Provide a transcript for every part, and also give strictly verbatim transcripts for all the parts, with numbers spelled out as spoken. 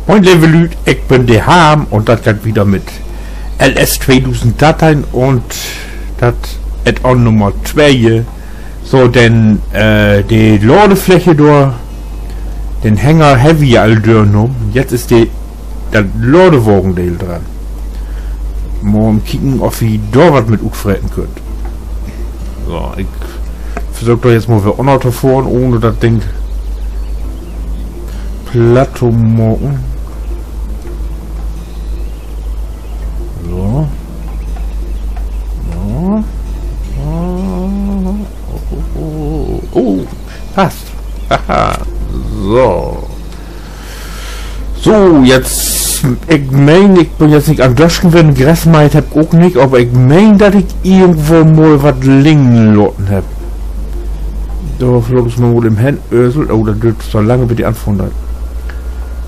Moin, leve Lüüd, ik bün de Harm un dat geiht wieder mit L S tweedusend dörteihn un dat Add-on Nummer twee. So, denn, äh, de Ladefläche dor, den Hänger hebbt wi ja al dörnahmen. Jetzt is de, dat Ladewagendeel dran. Mal kieken, of wi dor wat mit utfreten köönt. So, ik versöök dor jetzt mal weer ünner to fohren, ohne dat Ding platt to maken. So. So. So. Oh, oh, oh. Oh, passt. Haha. So. So, jetzt, ik meen, ik bün jetzt nich an Döschen, wenn Gras meiht hebb ik ok nich, aver ik meen, dat ik irgendwo mal wat liggen laten hebb. Dor fohr ik mal mit em hen, Ösel. Oh, dat düürt so lang, bit de anfangen deit.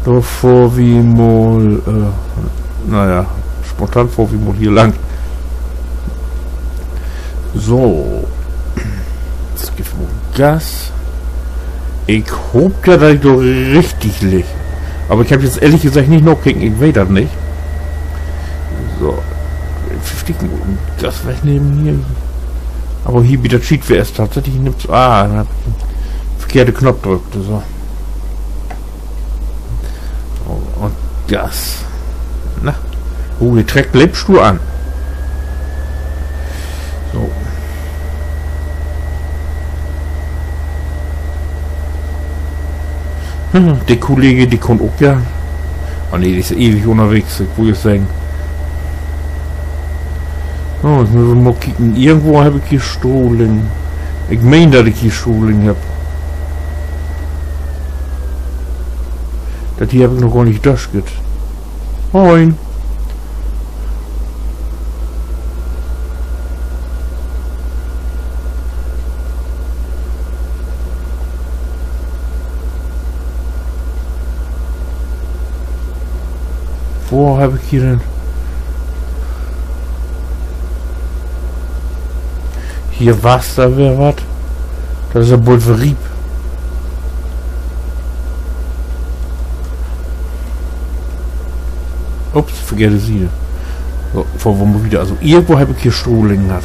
Dor fohr wi mal, äh, na ja, spontan fohr wi mal hier lang. So. Jetzt geevt wi Gas. Ik hoop ja, dat ik dor richtig ligg. Aver ik hebb jetzt ehrlich seggt nich nakeken, ik weet dat nich. So. Villicht Gas wegnehmen hier. Aver hier bi dat Schietweer is tatsächlich nix. Ah, dor hebb ik den verkehrten Knoop drückt, so. Un Gas. Na. Oh, de treckt leep stuur an. So. Hm, de Kollege, de kummt ok ja. Oh nee, de is ewig ünnerwegs, ik wull seggen. Oh, ik mutt mal kieken. Irgendwo hebb ik hier Stroh liggen. Ik meen, dat ik hier Stroh liggen hebb. Dat hier hebb ik noch gor nich döscht. Moin. Wo hebb ik hier denn? Hier was dor weer wat. Dat is ja bold weer riep. Ups, verkehrte Siede. So, fohr wi mal wieder. Also, irgendwo hebb ik hier Stroh liggen hatt.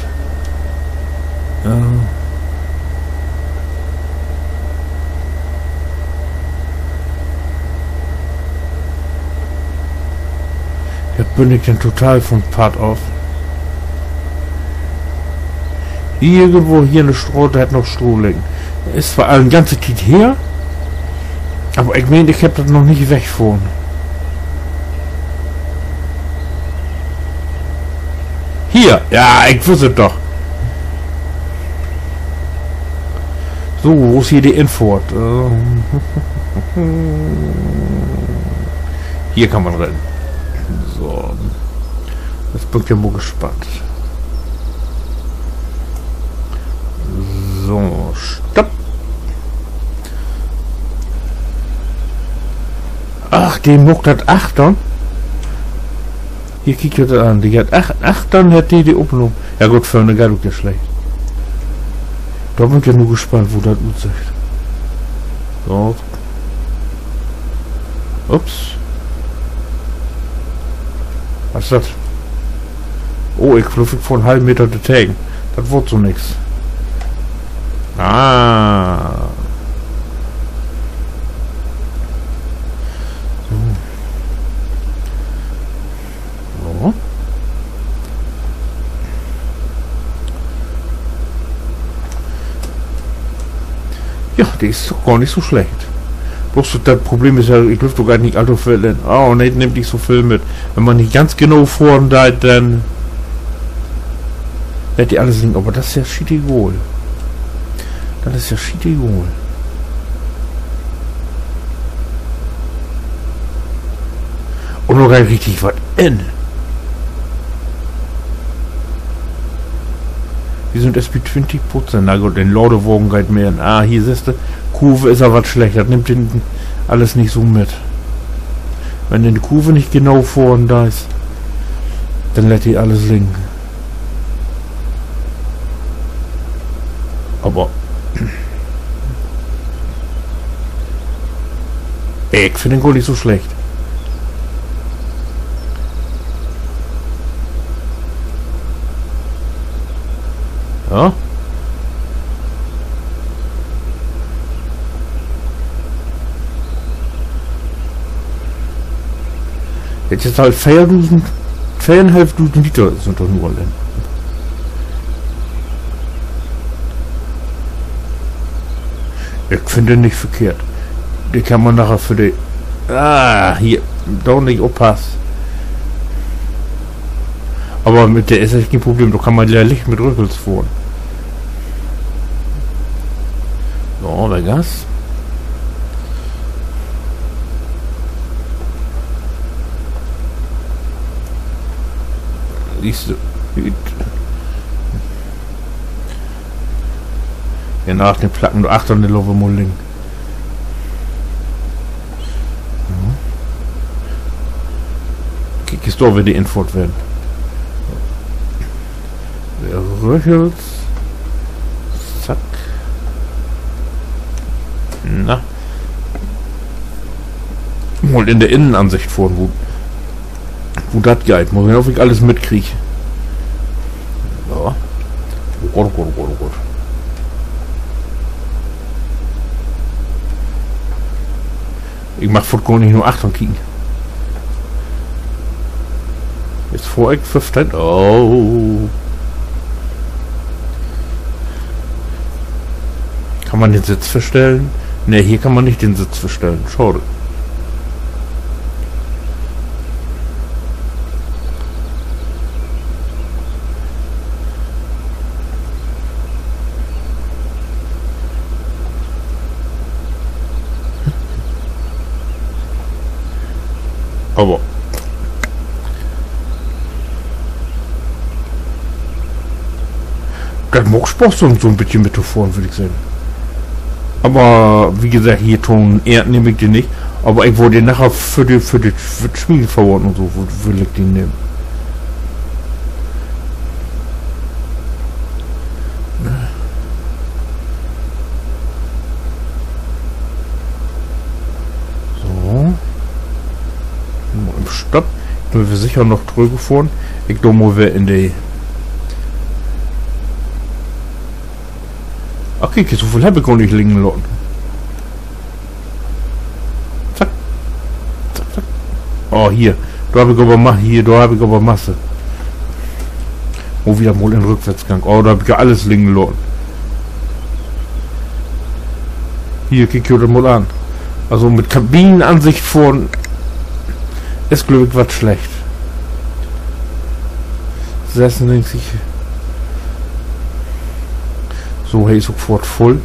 Äh. Dor bün ik denn total von Padd af. Irgendwo hier in de Straat hett noch Stroh liggen. Is twoor al en ganze Tiet her, aver ik meen, ik hebb dat noch nich wegfohren. Hier, ja, ik wuss et doch. So, wo is hier de Infohrt? Ähm, hier kann man rin. So. Jetzt bün ik ja mal gespannt. So, stopp. Ach, de maakt dat achtern. Hier, kiek jo dat an. De hett ach-, achtern hett de de opnahmen. Ja goot, vörn geiht ok nich slecht. Dor bün ik ja nu gespannt, wo dat utsüht. So. Ups. Wat is dat? Oh, ik glööv, ik fohr en halven Meter dortegen. Dat word so nix. Ah. So. So. Ja, de is doch gor nich so slecht. Bloots dat Problem is ja, ik glööv, dor geiht nich all to veel in. Oh nee, nimmt nich so veel mit. Wenn man nich ganz genau fohren deit, denn lett de allens liggen. Aver dat is ja schietegal. Dat is ja schietegal. Un noch gor nich richtig wat in. Wi sünd eerst bi twintig Prozent. Na goot, de Ladewagen geiht mehr in. Ah, hier sühst de, Kurve is al wat slecht. Dat nimmt den allens nich so mit. Wenn du in de Kurve nich genau fohren deist, denn lett de allens liggen. Aver ik finn den gor nich so slecht. Ja? Dat is al veerdusend, veerunhalfdusend Liter sünd dor nu al in. Ik finn den nich verkehrt. De kann man naher för de, ah, hier, dor nich oppasst. Aver mit de is echt keen Problem, dor kann man ja licht mit Röckels fohren. So, weer Gas. Siehst du, hüüt. Hier nach den Placken, dor achtern, de lopen mal liggen. Mhm. Kiek, is dor weer de Infahrt ween. Röchels. Zack. Na. Mal in de Innenansicht fohren, wo, wo dat geiht. Mal sehn, of ik allens mitkrieg. Ja. Oh Gott, oh Gott, oh Gott, oh Gott. Ik mag foort gor nich na achtern kieken. Is vör ik föffteihn. Oh. Kann man den Sitz verstellen? Nee, hier kann man nich den Sitz verstellen. Schade. Aver dat maakt Spaaß, so, so 'n beten mit to fohren, würr ik seggen. Aver wie geseggt, hier to'n Eert nehm ik de nich. Aver ik wull de naher för de, för de, för de Schmiede verwahren un so, wull, wull ik de nehmen. So. Stopp. Ik bün weer sicher noch trügge fohren. Ik do mal weer in de, ach, kiek, so veel heff ik gor nich liggen laten. Zack. Zack, zack. Oh, hier. Dor heff ik aver Ma-, hier, dor heff ik aver Masse. Oh, wedder mal in Rückwärtsgang. Oh, dor heff ik ja allens liggen laten. Hier, kiek jo dat mal an. Also mit Kabinenansicht fohren is, glööv ik, wat slecht. Sössunnegentig. So, he is ok foort vull.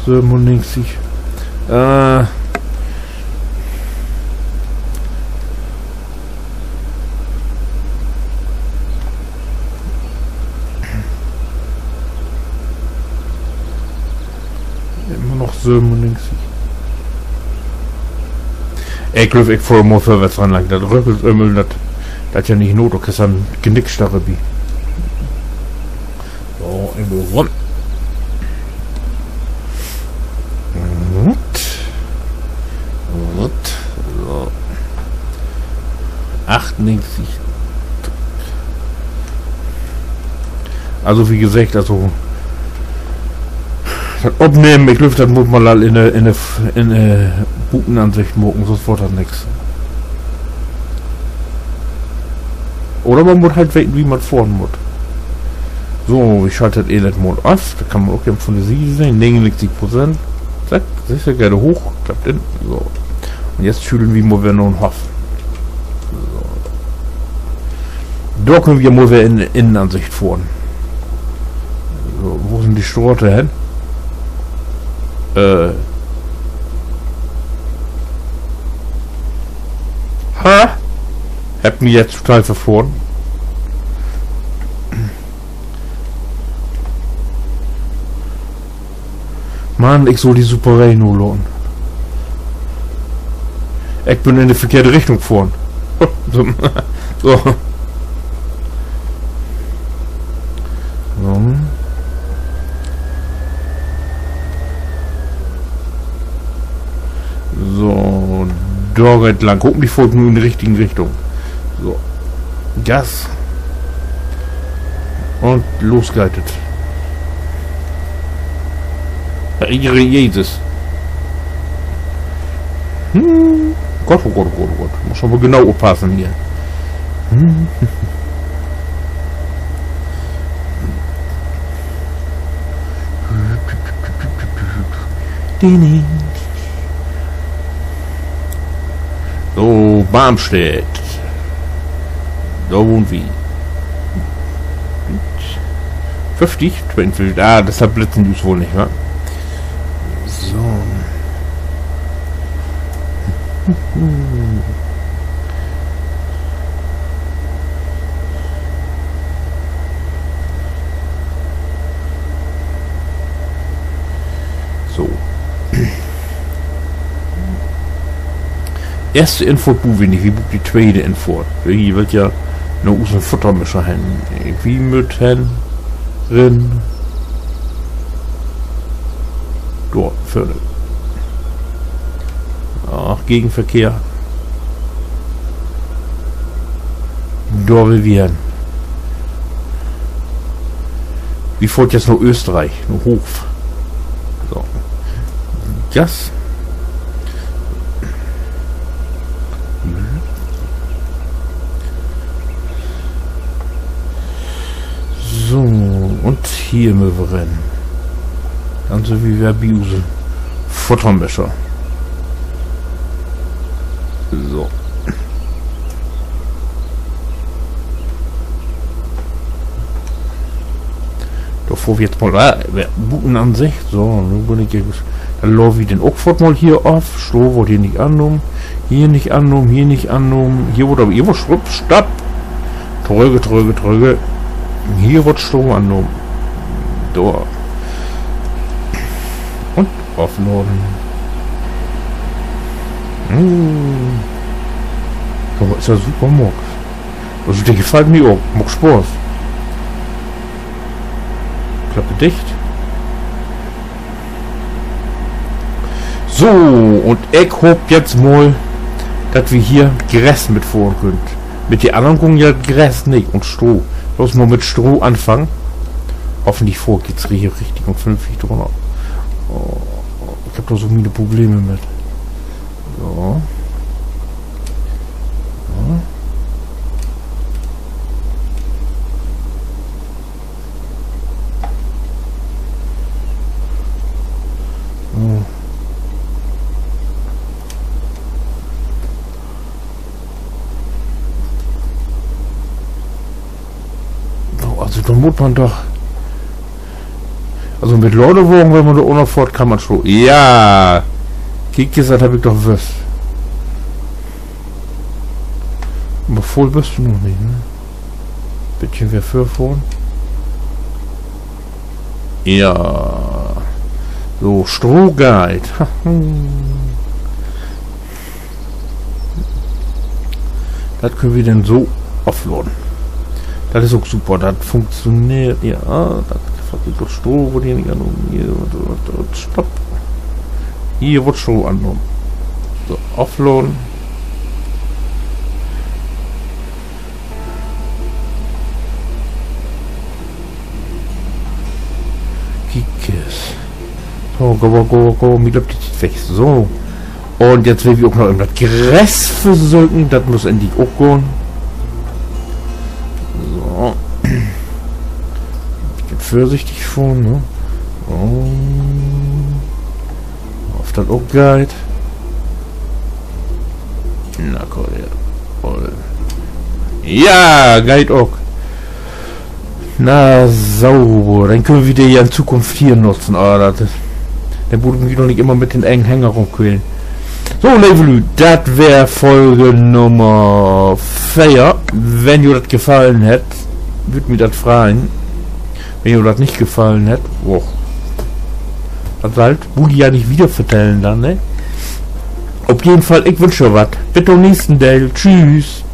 Sövenunnegentig. Äh. Immer noch sövenunnegentig. Ik glööv, ik fohr mal vörwärts ran lang. Dat Röckels ümmer, dat, dat ja nich noot, ok is en Genickstarre bi. So, even rund. Rund. Rund. So. Achtunnegentig. Also, wie geseggt, also, dat Opnehmen, ik glööv, dat mutt man al in de, in de, in de Butenansicht maken, sünst word dat nix. Oder man mutt halt weten, wie man fohren mutt. So, ik schalt dat Elend mal af. Dat kann man ok even von de Siet sehn. Negenunnegentig Prozent. Zack, siehst du, grade hooch. Klappt in. So. Un nu schüddelt wi mal weer na'n Hoff. So. Dor köönt wi mal weer in, Innenansicht fohren. So, wo sünd de Straten hen? Äh. Ha? Hebb mi jetzt total verfohren. Mann, ik sull de Superreino laten. Ik bün in de verkehrte Richtung fohren. So. So. So. So, dor geiht lang. Hoffentlich fohr ik nu in de richtige Richtung. So. Gas. Un los geiht et. Herr Jesus. Hm. Gott, oh Gott, oh Gott, oh Gott. Muss aver genau oppassen hier. Hm. So, Barmstedt. Dor wahnt wi. Föfftig, tweeunveertig. Ah, deshalb blitzen de us woll nich, wa? So. So. Eerste Infohrt bruukt wi nich, wi bruukt de tweede Infohrt. Wi wüllt ja na usen Futtermischer hen. Wi mööt hen, rin. Dor, vörn. Ach, Gegenverkehr. Dor wüllt wi hen. Wi fohrt jetzt na Österreich, na Hof. So. Gas. So, un hier mööt wi rin. Denn sünd wi weer bi use Futtermischer. So. Dor fohr wi jetzt mal, äh, buten an sik. So, nu bün ik hier, denn laad wi den ok foort mal hier af. Stroh word hier nich annahmen. Hier nich annahmen, hier nich annahmen. Hier word aver, hier word Stroh, stopp. Tröge, tröge, tröge. Hier word Stroh annahmen. Dor. Un afladen. Hm. Guck mal, is ja super, Murks. Also, de gefallt mi ok. Maakt Spaaß. Klappe dicht. So, un ik hoop jetzt mal, dat wi hier Gras mit fohren köönt. Mit de annern gung ja Gras nich un Stroh. Laat us mal mit Stroh anfangen. Hoffentlich fohr ik jetzt hier richtig un vernünftig drunner. Oh, ik hebb dor so miene Probleme mit. So. Ja. So. So, also, dor mutt man doch, also mit Ladewagen, wenn man dor unner fohrt, kann man schon. Ja, kiek, dat hebb ik doch wüsst. Aver vull büst du noch nich, ne? Bietje weer vörfohren. Ja. So, Stroh geiht. Dat köönt wi denn so afladen. Dat is ok super, dat funktioneert. Ja, dat gefallt mi doch. Stroh word hier nich annahmen. Hier, wat, wat, wat, stopp. Hier word Stroh annahmen. So, afladen. Kiek es. So, go, go, go, go, mi löppt de Tiet weg. So. Un jetzt will wi ok noch even dat Gras versöken. Dat mutt endlich ok gahn. So. Bietje vörsichtig fohren, ne? Oh. Of dat ok geiht? Na, komm her. Voll. Ja, geiht ok. Na, sauber. Denn köönt wi de ja in Zukunft hier nutzen. Ah, dat is, denn mutt ik mi doch nich immer mit den engen Hänger rumquälen. So, leve Lüüd, dat weer Folge Nummer veer. Wenn jo dat gefallen hett, würd mi dat freien. Wenn jo dat nich gefallen hett, och. Dat sall ik ja nich wieder vertellen denn, ne? Op jeden Fall, ik wünsch jo wat. Bit to'n nächsten Deel. Tschüss.